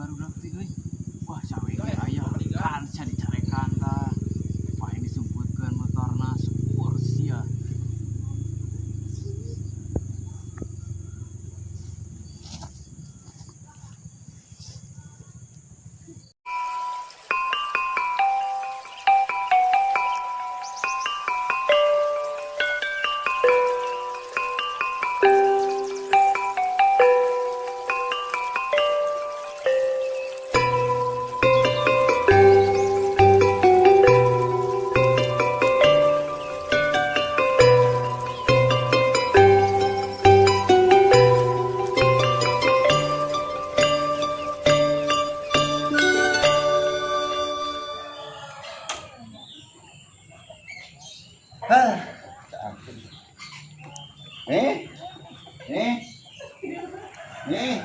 Barudak teh euy. Wah, cawe ge aya kan sia dicarekan tah. Wah, ini disumputkeun motorna syukur sia. Nih, nih, nih.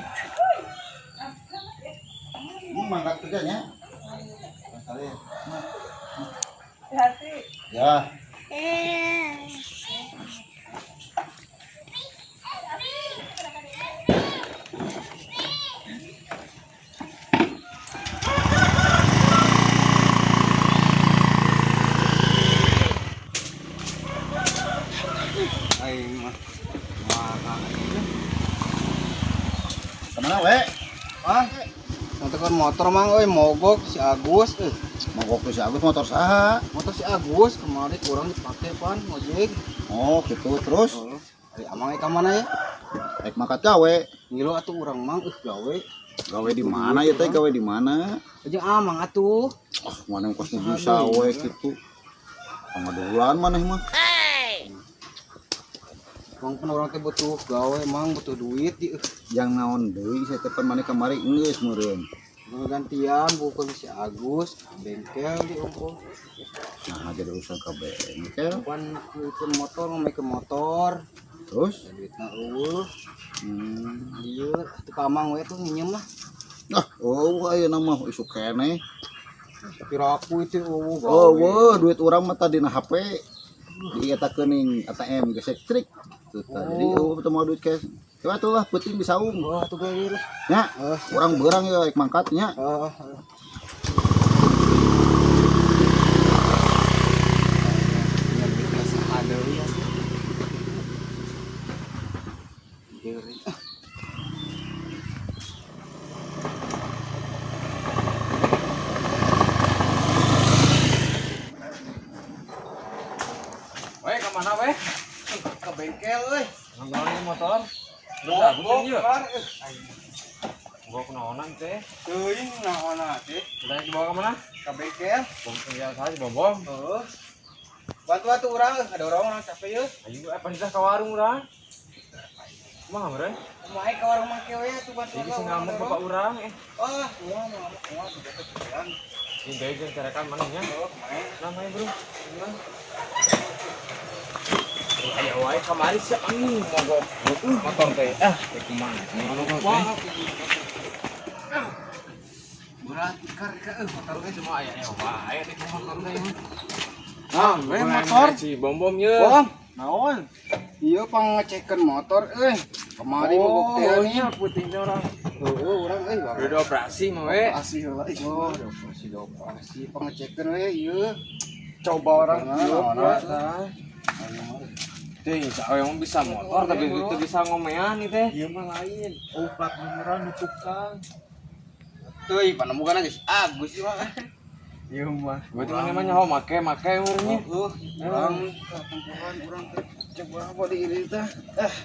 Mangkat kerjanya. Hati. Ya. Aing mah Kemana we? Ah, motor motor mang euy mogok si Agus euy. Mogok si Agus motor saha? Motor si Agus kemarin kurang dipake pan ngojek. Oh, gitu terus. Oh, ari amang ka mana ya? Rek mangkat gawe. Ngilu atuh urang mang euy gawe. Gawe di mana ya teh? Gawe di mana? Jeung amang atuh. Ah, mana kos nu bisa we kitu. Pangadulan maneh mah. Mang pun orang teh butuh gawe mang butuh duit di Yang naon deui saya teh pan maneh kamari geus meureun. Gantian bukan si Agus bengkel di ongko. Nah, jadi urusan ke bengkel. Pan ke motor mau ke motor. Terus duitna eueuh. Ieu atuh ka amang we tuh nginjem lah. Ah, eueuh ayeuna mah isuk keneh. Piraku itu eueuh gawe. Eueuh duit urang mah tadi na HP. Di eta keuning ATM gesek trik. Tuh, jadi eueuh teu mau duit cash. Coba tuh lah peuting di saung. Wah, tuh gawe lah. Nya, urang beurang ya rek mangkat nya. Heeh. Weh, ke mana weh? Ke bengkel euy. Nongolin motor. Mogok kan. Gua kenaonan teh. Teuing naonna teh? Udah dibawa ke mana? Ke bengkel. Bom tinggal saja bom bom. Heeh. Bantu atuh urang, ada orang capek yeuh. Ayo apa sih ke warung urang? Kumaha meureun? Kumaha ka warung make we atuh bantu. Iki sing ngamuk bapak urang eh. Wah, kumaha ngamuk kumaha tuh kebetulan. Ini deui jeung carekan maneh nya. Oh, kumaha? Namanya bro. Ayo wae kamari siap anjing mogok motor teh. Ah, teh kumaha. Berat ikar ka euy motor teh cuma aya wae teh motor teh. Nah, we motor si bom-bom ye. Bom, naon? Ieu pangngecekeun motor euy. Kamari mogok teh nya putih teh urang. Heeh, urang euy. Udah operasi mah we. Operasi heula. Oh, operasi pangngecekeun we ieu. Coba orang ieu tah. Teh, yang bisa motor tapi itu bisa ngomean nih teh. Iya mah lain. Oh, plat nomoran di tukang. Teuy, panemukan aja si Agus ieu mah. Iya mah. Gua tuh namanya nyaho make umurnya. Heeh, urang tempuhan urang teh coba apa di ieu teh. Ah.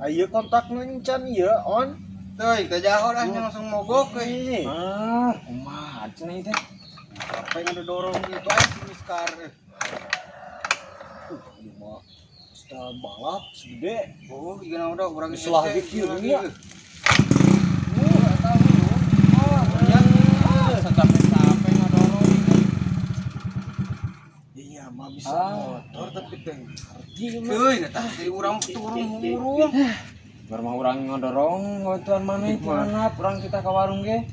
Ayo kontak encan ieu on. Teuy, teh jauh dah langsung mogok euy. Ah, kumaha cenah ieu teh? Apa yang ada dorong gitu aja si Miskar. Ieu mah setelah balap segede. Oh, ieu udah urang Setelah bikin ya. Sampai ngadorong. Iya mah bisa motor tapi teh ngerti mah. Euy, tah jadi urang turun hurung. Baru mah urang ngodorong bantuan maneh mana urang kita ke warung ge.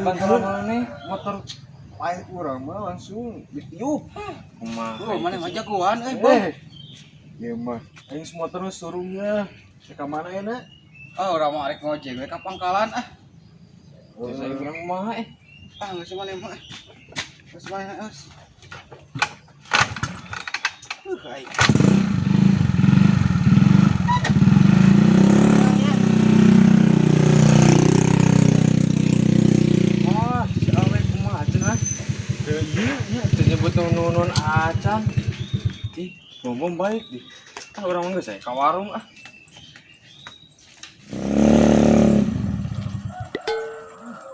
Bantuan maneh Motor paeh urang mah langsung ditiup. Kumaha? Oh, maneh mah jagoan euy, Bang. Iya mah aing semua terus surungnya. Ka mana enak? Ah, urang mah arek ngojek we ka pangkalan ah. Terus aing urang kumaha eh? Ah, geus maneh mah. Geus maneh geus. Aing. Wah, si awe kumaha cenah? Teu ieu nya teu nyebut nuhun acan. Ih, ngomong baik di. Ah, urang mah geus aya ka warung ah.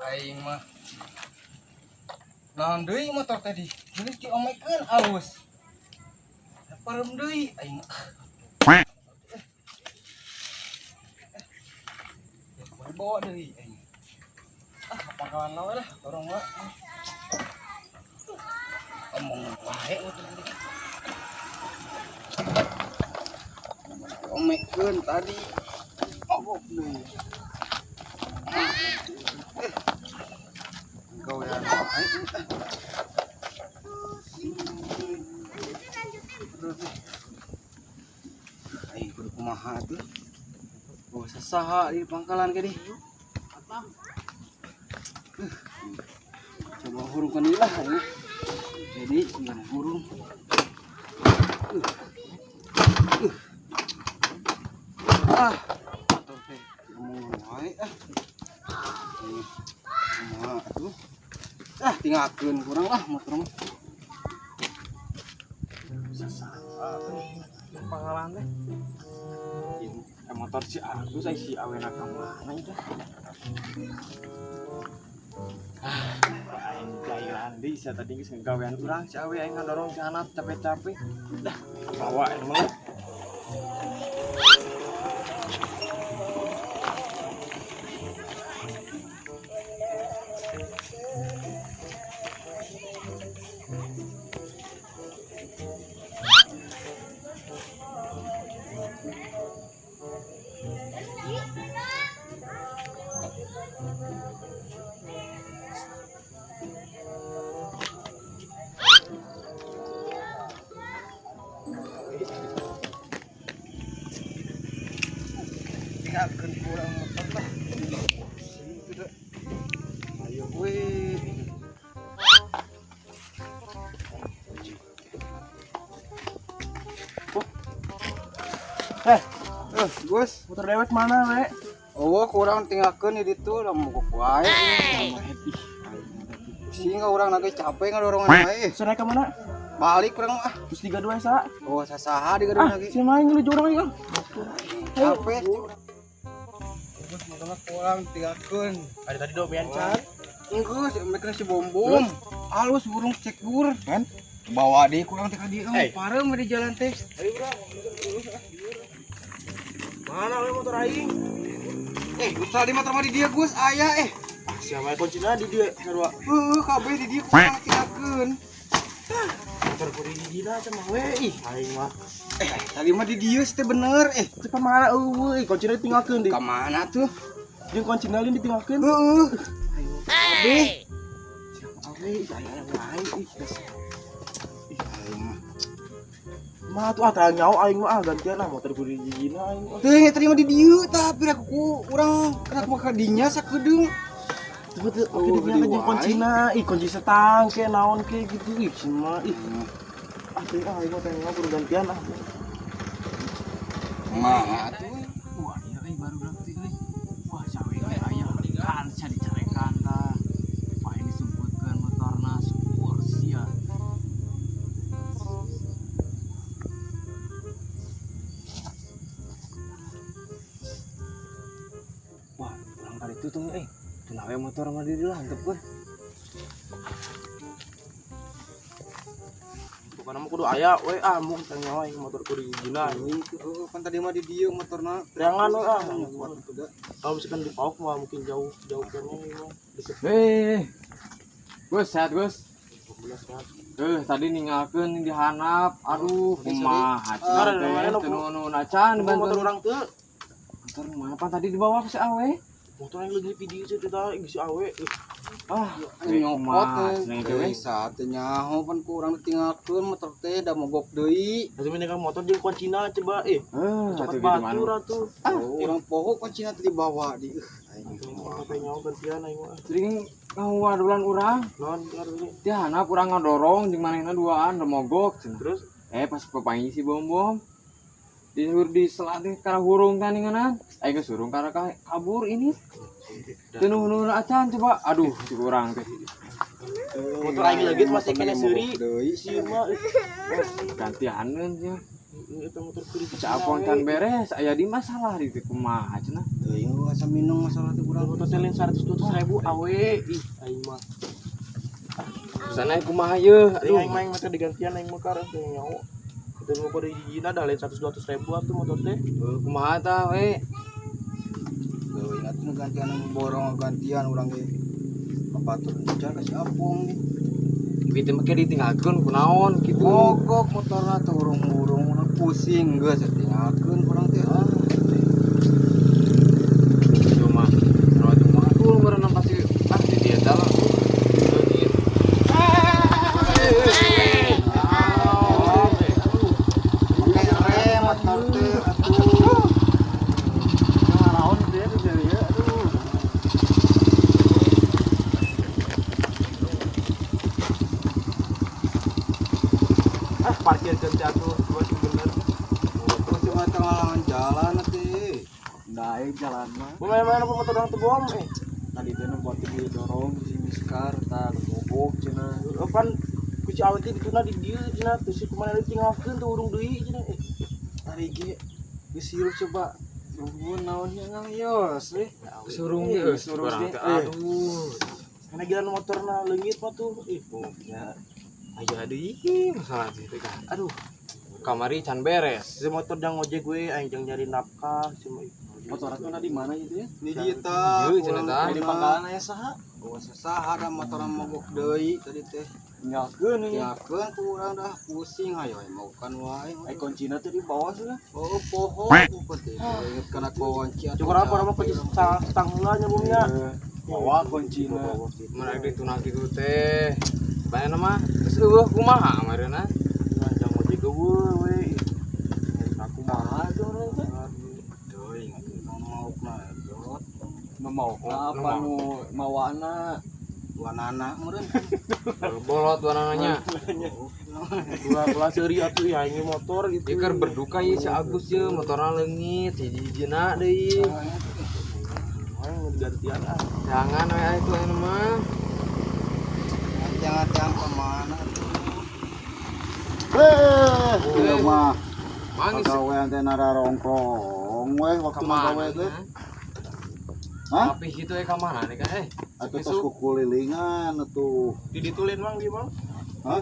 Aing mah. Naon deui motor tadi? Geus diomekeun alus. Parem deui aing. Bawa deui aing. Ah, pangkalan we lah, dorong we. Omong wae motor tadi. Diomekeun tadi. Mogok deui. Gawean wae. Aing kudu kumaha tuh. Oh, sasaha di pangkalan ke deh. Coba hurungkan deui lah ini. Jadi jangan hurung. Ah, motor teh ngomong wae ah. Kumaha atuh? Ah, tinggalkeun kurang lah motor mah. Sasaha pangkalan teh. Motor si Agus ai si awena ka mana itu? Ah, aing jailan deui sia tadi geus ngagawean urang si awe aing ngadorong si anak capek-capek. Dah, bawa aing mah. Tinggalkeun kurang motor lah. Sini tuh. Ayo we. Gus, motor dewek mana we? Oh, kurang tinggalkeun di ditu lah mogok wae. Sehingga urang lagi capek ngadorongan wae. Cenah ka mana? Balik kurang ah. Terus 32 sa. Oh, sasaha 32 lagi. Si main lu jurang ieu. Capek. Gus, motorna kurang tinggalkeun. Ada tadi domian can. Enggeus, mereka si bom-bom. Alus burung cek gur kan. Bawa deui kurang teh ka dieu. Parem di jalan teh. Ayo urang. Mana we motor aing? Gus tadi motor mah di dieu Gus aya eh. Ah, siapa kuncina di dieu sarua? Heuh, kabeh di dieu kurang tinggalkeun. Motor kudu di dina cenah we ih aing mah. Tadi mah di dieu teh bener eh. Teu mana eueuh, kuncina ditinggalkeun deui. Ka mana tuh? Jeung kuncina lain ditinggalkeun. Heuh. Kabeh. Siapa awe ih aya wae ih geus. Ih aing mah. Mah tuh ah tah nyawa aing mah ah gantian lah motor kudu di dina aing mah. Teuing tadi mah di dieu tah pira ku urang kena mah ka dinya sakedeung. Tuh teu oke di dinya jeung kuncina, ih kunci setang ke naon ke gitu ih mah ih. Ah teuing ah aing mah teh nyawa kudu gantian ah. Mah atuh. Wah, ieu euy baru berarti euy. Wah, cawe ge aya kan sia dicarekan tah. Wah, ini disumputkeun motorna syukur sia. Wah, urang kali itu tuh euy. Teu we motor mah di dieu lah antepkeun. Bukan mah kudu aya we ah mung teh nyawa aing motor kudu dijina anjing. Heuh, kan tadi mah di dieu motorna. Jangan we ah. Kuat tuh da. Kalau misalkan di pauk mah mungkin jauh jauh kene mah. Gus, sehat Gus. Tadi ninggalkeun di hanap. Aduh, kumaha cenah teh nuhun acan dibantu motor urang teu. Motor mana pan tadi dibawa ku si awe? Motor yang lagi video sih teh geus si awe. Ah, Nyokot cenah itu we. Saat nyaho pan ku urang ditinggalkeun motor teh da mogok deui. Atuh mending motor jeung kuncina coba eh. Atuh Cokot gitu mana. batur atuh. Oh, urang poho kuncina teh dibawa di. Aing Sampai nyaho gantian aing mah. Sering ngawadulan urang. Naon artinya? Teh hanap urang ngadorong jeung manehna duaan da mogok cenah. Terus Pas papanggih si Bom-bom. Disuruh di selatih kana hurung tandinganan. Aing geus hurung kana kabur ini. Teu nuhun acan coba. Aduh, si urang teh. Motor aing leungit masih kena seuri. Deui Ieu mah Gantianeun nya. eta motor kudu Capon can beres, aya di masalah di teh kumaha cenah. Teuing asa minum masalah teh urang. Motor teh lain 100 200 ribu awe. Ih, aing mah. Sana kumaha yeuh. Aduh, Aduh. aing mah motor digantian aing mah karep teh nyaho. Teu mau pada hijina dah lain 100 200 ribu atuh motor teh. Kumaha tah we? Teuing atuh gantian borong gantian urang ge. Batur encan ka si Apung. Duit mah ditinggalkeun kunaon kitu. Mogok motorna teh urung-urung urang pusing geus ditinggalkeun urang teh. Ah. Cuma rawat cuma aduh meureun pasti ah di dieu tah lah. Make rem motor teh atuh. Naon teh teh ya aduh. Ah, parkir teh atuh coba sih bener. Terus cuma tengah jalan teh. Daek jalan mah. Mana-mana motor orang teh bom eh. Tadi teh nempo teh didorong si Miskar tah mogok cenah. Pan ku si awe teh dituna di dieu cenah teu si kumaha ditinggalkeun teu urung deui cenah eh. Tadi ge geus hirup coba nuhun naonnya ngalios we. Surung ge Surung urang ge. teh aduh. Karena gila motorna leungit mah tuh. Ih, Ya. Aya deui masalah teh kan. Aduh. Kamari can beres. si motor jang ngojek gue aing jang nyari nafkah si mah. Motor atuh di mana gitu ya? Di dieu tah. Ieu cenah tah. Di pangkalan aya saha? Oh, saha da motor mogok deui tadi teh. Tinggalkeun ini. Tinggalkeun ku urang dah pusing hayo mogokan wae. Ai kuncina teh di bawah sudah. Oh, poho ku teh. Inget kana kunci atuh. Cukur apa nama kunci stang heula nya bumnya. Bawa kuncina. Mun rek dituna kitu teh. Bayana mah geus eueuh kumaha amarena. Jang ngojek eueuh we. Nyari aku mah. Kumaha tuh urang teh? Teuing atuh maukna jot. Nu maokna apa nu mawana? Wanana meureun. Bolot warnanya. Ulah seuri atuh ya aing motor gitu. Ieu keur berduka ieu si Agus ye motorna leungit hiji-hijina deui. Aing gantian ah. Jangan we itu aya mah. Jangan-jangan kemana tuh? Ieu mah Mangis pagawean teh nararongkrong we waktu gawe teh. Hah? Tapi kitu we ka mana nih kan eh? Atuh tos kukulilingan atuh. Di ditulin mang di mang. Hah?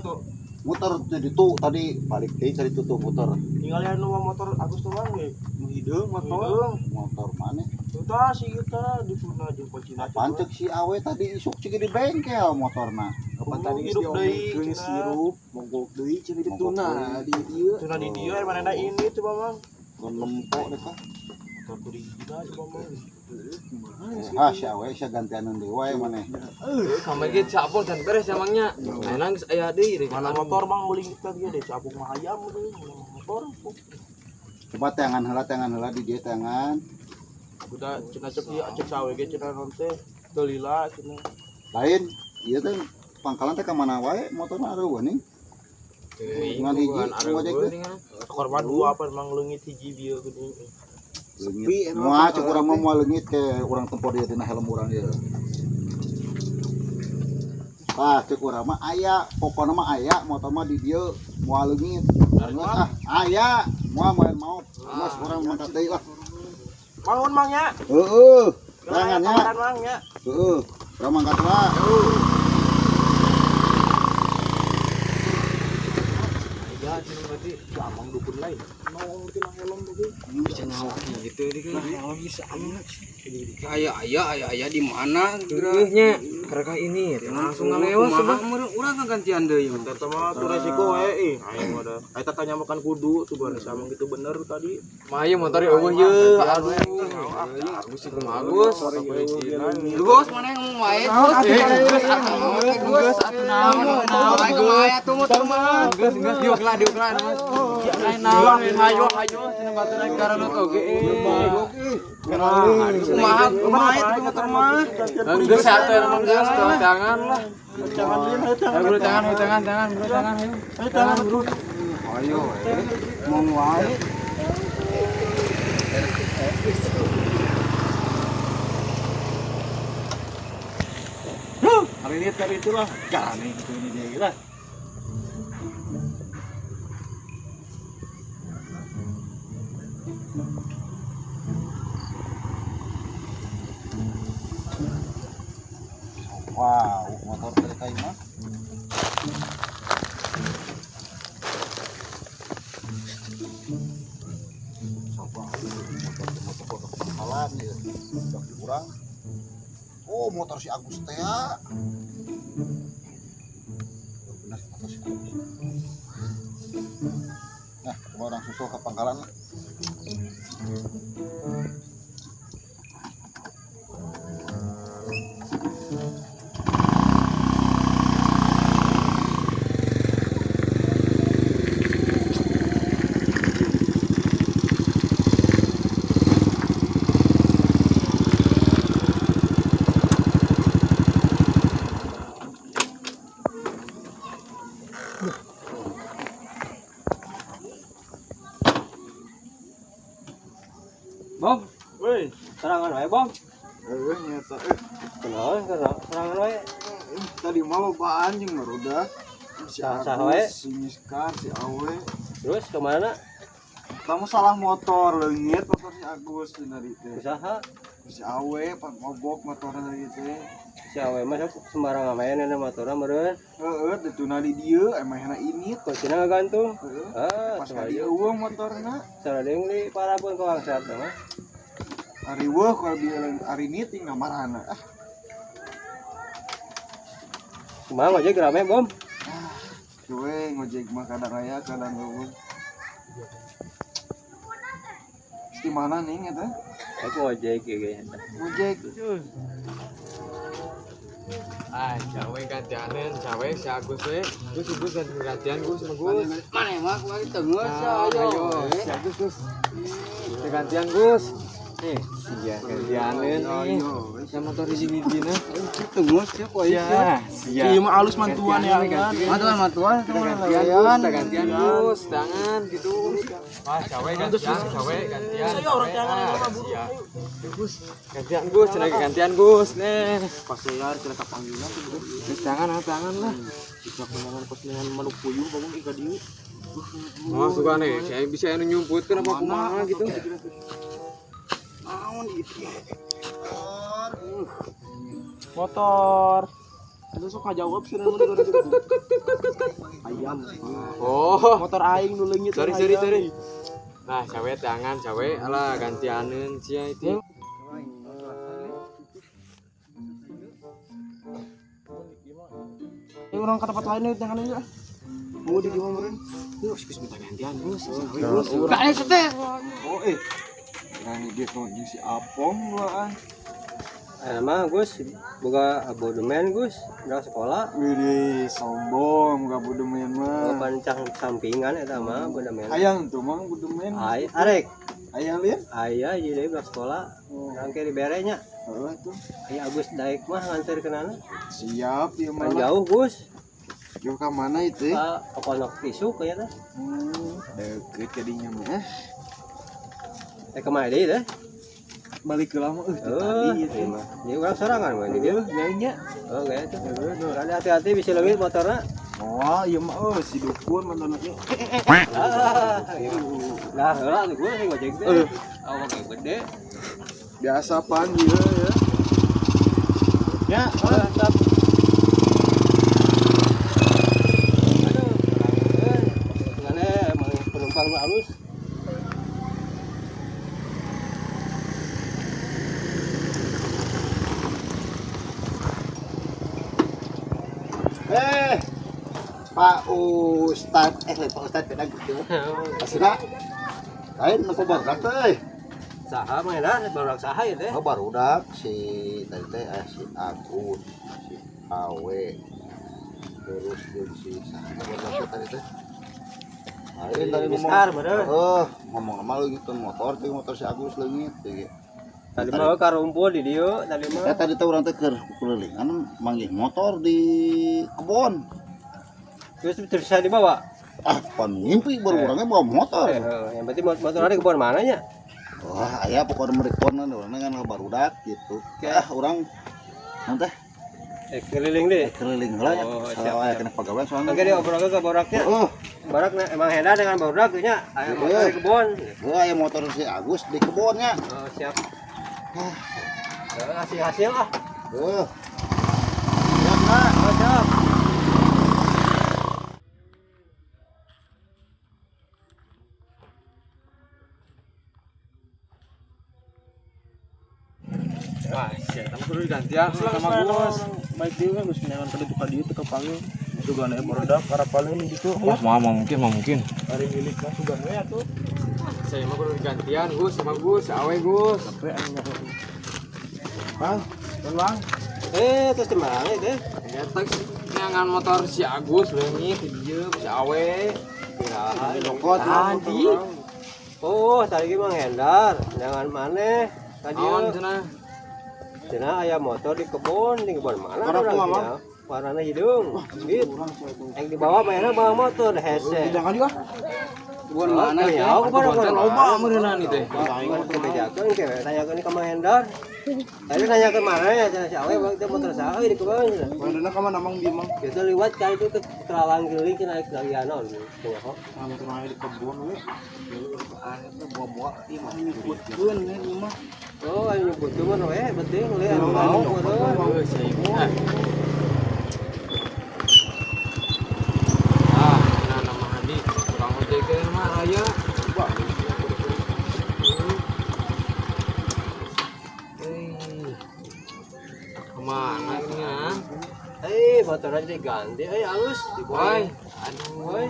Muter teh ditu tadi balik deui cari tutup muter. Tinggal nu motor Agus tuh mang we. Nu hideung motor. Hideung. Motor mana? Tah si eta dituna jeung kuncina. Apaan cek si awe tadi isuk cik di bengkel motorna. Kapan tadi geus Hirup deui, diomongkeun cenah. sirup, mogok deui cenah dituna di dieu. Tuna di dieu manehna ini coba mang. Mun lempok deh kah. Motor kudu hijina coba mang. Ah si awe sia gantianeun deui wae maneh. Kamari ge capon can beres emangnya. Ayeuna geus aya deui deh. Mana motor mang uling kita ge deh capung mah ayam deui motor. Coba teangan heula di dieu teangan. Udah cenah cek ieu cek sawe ge cenah non teh teu lila cenah. Lain ieu teh pangkalan teh ka mana wae motorna areueuh nih. Ngan hiji ngojek teh. Korban dua apa mang leungit hiji bieu geuning. Leungit. Moal cek urang mah moal leungit ke urang tempo dia dina helm urang ieu. Tah cek urang mah aya, pokona mah aya motor mah di dieu moal leungit. Geus ah aya, moal moal maot. Geus urang mangkat deui lah. Bangun mang nya. Heeh. Tangannya. Kabaran mang nya. Heeh. Urang mangkat lah. Ya, cenah berarti Amang dukun lain. Nong tina helm tuh. Bisa nyawa gitu ini kan. Helm bisa amat. Aya aya aya aya di mana Geureuh nya karena ini langsung ngalewas kumaha meureun urang ngagantian deui mah. Eta mah tuh resiko we ih. Aing mah da. Eta tanya makan kudu tuh baru sama gitu bener tadi. Mah ieu motor eueuh ye. Aduh. Agus sih kumaha Agus. Gus mana yang ngomong wae Gus. Gus atuh naon naon Wae atuh motor mah. Geus geus diuklah diuklah Mas. Lain naon hayo hayo cenah batur naik karalut oge. Kumaha kumaha itu motor mah. Geus atuh emang geus tangan lah. Tangan bro tangan tangan tangan bro tangan ayo. Tangan bro. Ayo mong wae. Hari ini tadi itulah. Gane gitu ini dia lah. Wow, motor dari kayu mah. Coba motor pangkalan ya. Udah kurang. Oh, motor si Agus teh. Oh, benar motor si Agus. Nah, coba orang susul ke pangkalan lah. Bom, Woi, serangan wae, Bom. Heuh nyata Kunaon serangan wae. Tadi mah lobaan jeung barudak. Si Saha wae? Agus, si Miskar, si Awe. Terus kemana? Kamu salah motor leungit motor si Agus dina dieu teh. Usaha Si Awe pan mogok motorna tadi teh. si awe mah sok sembarang main eta motorna meureun. Heeh, dituna di dieu emehna ini. Kuncina ngagantung. Heeh. Ah, Pas ka dieu eueuh motorna. Saladeng di parabon ka bangsat mah. Ari weuh kalau bieu ari niting ngamarana. Ah, Kumaha ngojek rame, Bom? cuwe ngojek mah kadang aya kadang eueuh. Di mana nih eta? Aku ngojek ieu ge. Ngojek. Ah, cawe gantianan, cawe si Agus we. Gus Gus ganti gantian Gus sama Gus. Mana mah kuari tengeus Nah, ayo, si Agus Gus. Kita gantian Gus. Nih, sia gantianan nih. Sama motor hiji-hijina. Tengeus ya kuari. Sia, sia. Ieu mah alus mantuan ya kan. Mantuan mantuan Kita gantian Gus, kita gantian Gus, tangan gitu. Wah, cawe gantian, cawe gantian. Saya orang tangan yang mah buru. Sia. Gus, gantian Gus, cenah gantian Gus. Nih. Paselar kira kapanggilan tuh bro. Terus tangan, ah, tangan lah. Bisa kondangan koslingan manuk puyuh bangun ika dieu. Oh, suka nih, saya bisa anu nyumputkeun apa kumaha gitu. Naon ieu? Motor. Itu sok ngajawab sih namun ayam. Oh, Motor aing nu leungit. sorry sorry sorry. Nah, cawe tangan, cawe alah gantianeun sia itu. Ini orang ke tempat lain nih tangan aja. Mau di gimana meureun? Gus, Gus minta gantian, Gus. Cawe, Gus. Oh eh. Nah, dia kok jeung si Apong duaan. Mah Gus boga abodemen Gus, udah sekolah. Widih, sombong boga budemen mah. Pancang sampingan eta mah abodemen. Hayang tuh mang budemen. Ay, arek. Hayang lian? Aya jadi udah sekolah. Nangke dibere nya. Heeh tuh. Aya Agus daek mah nganter kenana. Siap ieu Kan mah. jauh Gus. Jauh ka mana itu? Ka Pondok Tisu kayaknya teh. Deket jadinya mah. Eh kemana deui teh? Balik ke lama teu Eh, tadi ieu teh. mah. Jadi urang sorangan mah di dieu. Heuh, nya. Oh, kayak itu. Rada hati-hati bisa leungit motorna. Oh, ieu mah euy si dukun mantan ieu. Ah, iya. Nah, heula tuh gua sing ngojek teh. Awak kayak gede. Biasa pan ieu ya. Ya, Mantap. Aduh, orang euy. Ngane emang penumpang nu halus. Pak Ustad, lain Pak Ustad beda gitu. Asina lain nu barudak teh. Saha mah dah, barudak saha ya teh. Oh barudak si tadi teh si Agus, si Awe. Terus jeung si saha barudak tadi teh. Lain tadi ngomong. Heeh, ngomong mah leungit motor teh motor si Agus leungit teh. Tadi mah karumpul di dieu tadi mah. Tadi teh urang teh keur kulilingan manggih motor di kebon. Terus bisa dibawa? Ah, pan mimpi baru orangnya bawa motor. Yang penting motor ada kebon mana nya? Wah, aya pokoknya mereka kebon orangnya kan barudak gitu. Ah, orang nanti keliling deh. Keliling lah ya. Oh, aya kena pagawean soalnya. Oke, diobrolkeun ke barudak-nya. Heeh. Barak emang heda dengan barudak nya, aya motor di kebon. Heeh, aya motor si Agus di kebonnya. Oh, siap. Hasil hasil ah. Heeh. Siap, nah. Oh, siap. Wah, siapa kudu digantian sama Gus. Baik dia kan geus neangan ka ditu ka dieu teu kapanggil. Sugan aya barudak karapaleun gitu. Wah, mau mungkin, Ari milik mah sugan we atuh. Saya mah kudu digantian Gus sama Gus, awe Gus. Sampai anu nyaho. Bang, Bang. Terus di mana teh? Eta neangan motor si Agus leungit di dieu si awe. Kirahan tadi. Oh, tadi mah ngendar, jangan maneh. Tadi naon cenah? Cenah aya motor di kebon mana orang warnana hidung. Gitu. Yang dibawa mainnya bawa motor hese. Jangan juga. Kebon mana ya? Kebon loba meureunna nih teh. Kebejakeun ke tanyakeun ka Mang Hendar. Tadi nanya ke mana ya cenah si awe teh motor saha di kebon. Mandana ka mana Mang Bimang? Itu liwat ka itu ke Kerawang keliling cenah lagi naon cenah kok. Nah, motor aya di kebon we. Aneh teh bawa-bawa ieu mah nyebutkeun ieu mah. Oh, ayo nyebut mah we penting we anu mau meureun. Ah, nah nama Hadi, tukang ojek teh mah raya. Kemana ini ya? Motor aja diganti, halus. Boy, aduh, boy.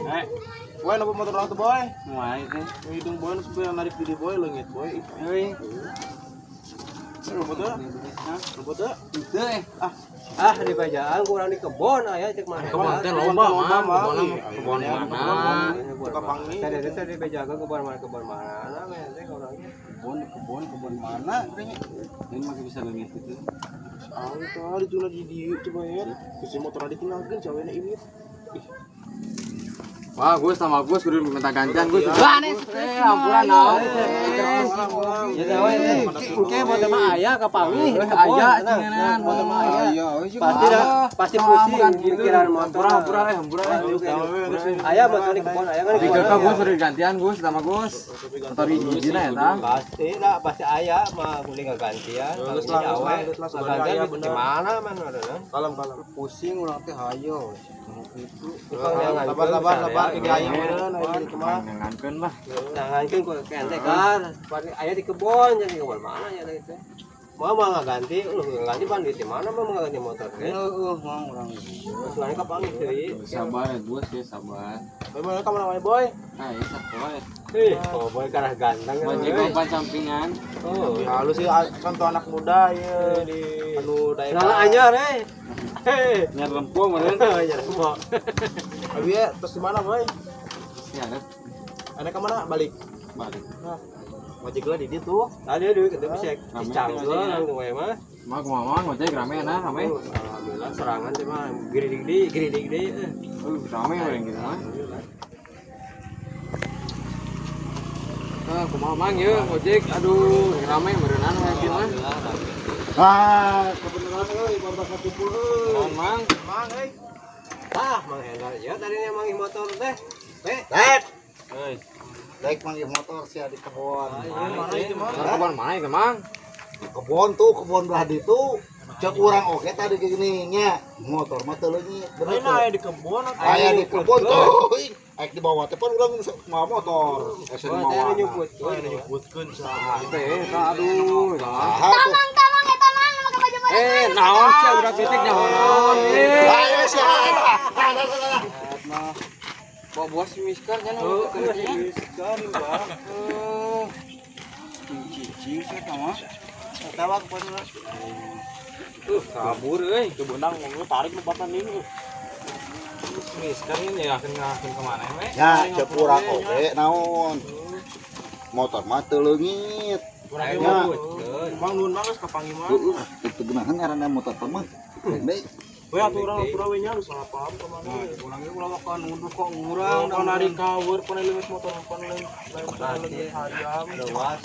Boy, napa motor orang tuh boy? Mulai teh. Hidung boy, supaya narik diri boy, leungit boy. Euy. Robot teh? Robot teh? Itu Ah, di bajaan kurang di kebon aya cek mah. Kebon teh loba mah, kebon mana? Kapangi. Tadi teh di bajaan kebon mana mah teh orangnya. Kebon mana katanya? Ini masih bisa leungit gitu. Ah, tadi tuna di dieu coba ya. Terus motor ditinggalkeun cawena ini. Wah, Gus sama Gus kudu minta gantian Gus. Wah, nih, ampuran naon. Ya teh we. Engke motor mah aya kapanggih di kebon. Aya cenah motor mah aya. Pasti dah, pasti pusing pikiran motor. Hampura. Aya motor di kebon aya kan. Tiga ka Gus kudu gantian Gus sama Gus. Motor hijina eta. Pasti dah, pasti aya mah kudu ngagantian. Geus lah, geus lah, Gantian gimana man udah. Kalem. Pusing urang teh hayo. Sabar, ke aya meureun aya di kumaha. Ngankeun lah. Nangankeun ku ente kan. Aya di kebon jadi kebon mana ya teh. Mau mah ngaganti, lu ngaganti pan duit di mana mah ngaganti motor teh. Heeh, mau urang. Terus lain kapan deui? Sabar ya Gus ya, sabar. Boy, mana ka mana wae boy? Nah, ya sabar. Ih, oh boy karah ganteng. Wajib kompan sampingan. Oh, Ya halus sih contoh anak muda ieu di anu daerah. Salah anyar eh. Hei, Nyar lempung meureun. nyar lempung. Abi ya, terus di mana boy? Ya, Ada ke mana? Balik. Balik. Nah, ngojek lah di dieu tuh. Tadi duit ketemu sih dicangkel langsung we mah. Mah kumaha ngojek rame nah, rame. Alhamdulillah serangan sih mah geridik deui. Rame we gitu mah. Ah, kumaha mang ieu ngojek aduh rame meureunnan we kieu mah. Ah, kebenaran euy baru kumpul euy. Mang, Mang euy. Ah, Mang Hendar ya tadinya manggih motor teh. Dek. Euy. Dek manggih motor sia di kebon. Mana itu mang? Kebon mana itu mang? Kebon tuh, kebon belah ditu. Cek urang oge tadi gini nya, motor mah teu leungit. Bener aya di kebon aya di kebon tuh. Aik di bawah teh pan urang mawa motor. Ese mawa. Nyebutkeun saha teh eta aduh. Tamang tamang eta mang make baju naon sia udah titik nyaho naon. Ayo sia. Bawa si Miskar nya nu Si Miskar bang. Cicing sih mah. Tawa kepada kabur euy, teu beunang ngomong tarik nu batan ini. Miskar ini yakin kemana we? Ya, cek urang oge naon. Motor mah teu leungit. Ya. Mang nuhun mah geus kapanggih mah. Heeh, teu geunahan ngaranna motor mah. Deui. We atuh urang atuh we nya geus salah paham ka mana. Urang ge ulah wakan nuduh ka urang, Urang narik kawur pan leuwih motor pan lain lain hayam. Luas.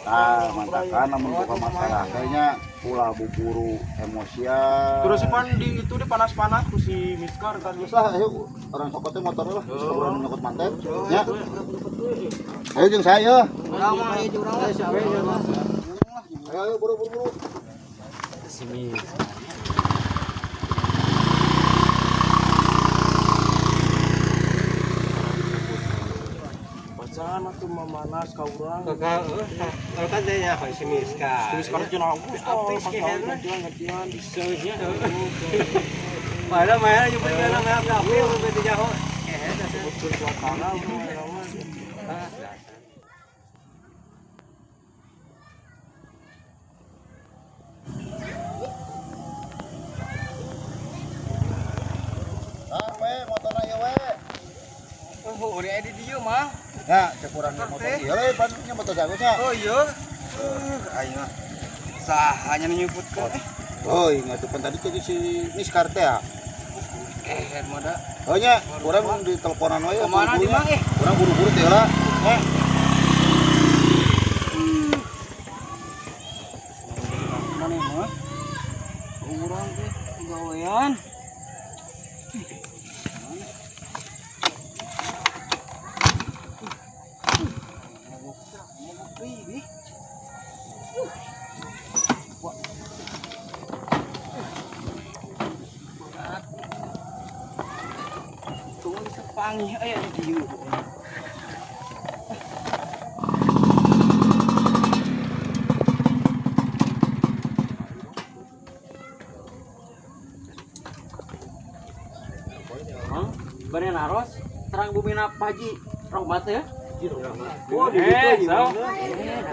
Ah, mantakan lamun buka masalah kayaknya ulah buburu emosian. Terus pan di itu di panas-panas ku si Miskar kan. Geus lah, ayo orang sokotnya motor lah, bisa urang nyokot manten. Ya. Ayo jeung saya. Urang mah ayo urang lah. Ayo ayo buru buru buru. Si Miskar. Pacan atuh mamanas ka urang. Kalau kan dia nyaho si Miskar. Si Miskar jeung Agus gantian gantian. Nya. Padahal mah jumpa kana mah apa bete jaho. Betul suasana mah. Ah, we motorna ieu we. Oh, uri aya di dieu mah. Ya, cek urang motor ieu we, pan nya motor jago nya. Oh iya. Aing mah saha nya nyebutkeun. Oh, ingat tuh pan tadi teh si Miskar teh ya. Mah da. Oh nya, urang di teleponan we. Kemana di mang eh? Urang buru-buru teh lah. Eh. Mana mah? Urang teh gawean. Panggih aya di dieu. Mang, bade naros terang bumina Paji Rohmat ya? Oh, di ditu so.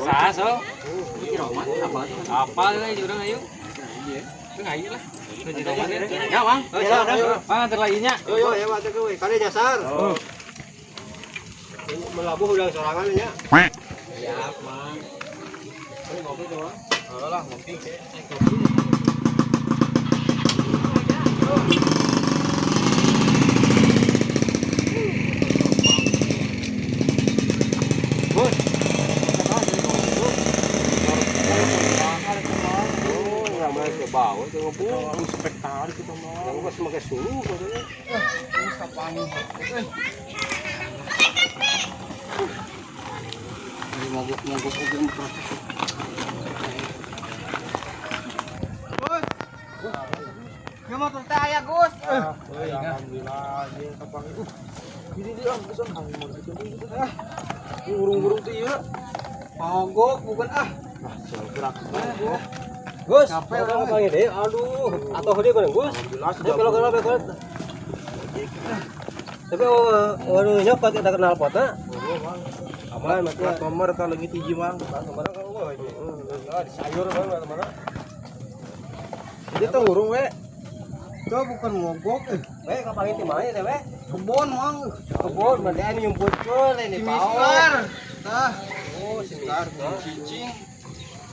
Saha so? Haji Rohmat apa tuh? Apa euy urang ayo? Iya. Teu ayo lah. Haji Rohmat ya. Ya, Mang. Ya, Mang antar lagi nya. Yo yo ya mah teh we, kade nyasar. Melabuh udah sorangan nya. Siap, Mang. Ini ngopi tuh, Mang. Lah ngopi. Bos. Oh, urang mah ke bawah teh ngopi. Spek tarik kita mah. Yang geus make suluh katanya. Geus kapanggih. Ari mogok-mogok oge proses. Gus. Ya motor teh aya, Gus. Alhamdulillah ieu kapanggih. Ini dia geus ah mau gitu ah. Urung-urung teh ieu. Mogok bukan ah. Ah, gerak mogok. Gus, Capek urang urang, kapanggih deui. Aduh, atuh deui bareng Gus. Alhamdulillah Tapi kalau kenal kalau tapi oh nyokot kita kenal potna. Aman mah Plat nomor kalau leungit hiji mang. Plat nomor kan eueuh hiji. Ah, di sayur kan mana. Jadi teh urung we. Itu bukan mogok eh. We kapanggih ti mana teh we? Kebon mang. Kebon berarti anu nyumputkeun ini Si paon. Miskar. Tah, Oh, si Miskar. cicing.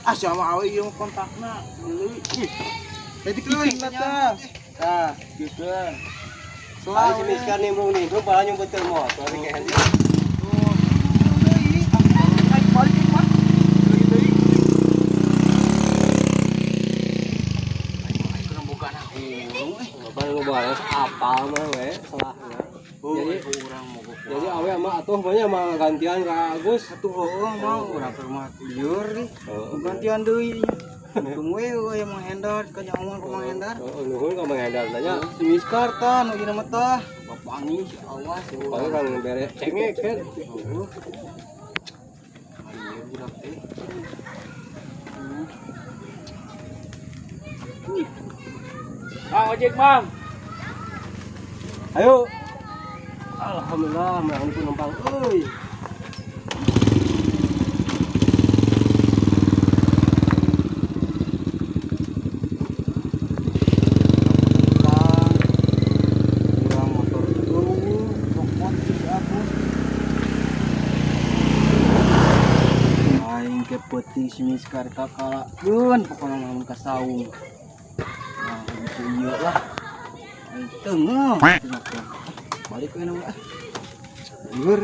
Ah sama awe ieu mah kontakna. Deui. Ih. Tadi kieu tah. Tah, gitu. Ayo si Miskar nimbrung-nimbrung malah nyumputkeun motor kayaknya. Bapak nu balas apal mah we salahna. Jadi urang mogok. jadi awe mah atuh banyak mah gantian ka Agus. Atuh heueuh mah urang ke rumah lieur nih. Heeh. Gantian deui nya. Untung we eueuh aya Mang Hendar, ka nyahoan ka Mang Hendar. Heeh, nuhun ka Mang Hendar tanya. Si Miskar tah nu ieu mah tah. Bapangi si awas. Paling kan bere cengek kan. Heeh. Ieu budak teh. Mang ojek, Mang. Ayo. Alhamdulillah menang itu numpang euy. Kurang motor eueuh, copot si Agus. Aing ke peuting si Miskar kakalakeun pokona mah mun ka saung. Nah, gitu ieu lah. Aing teu. Balik we na ah. Lieur.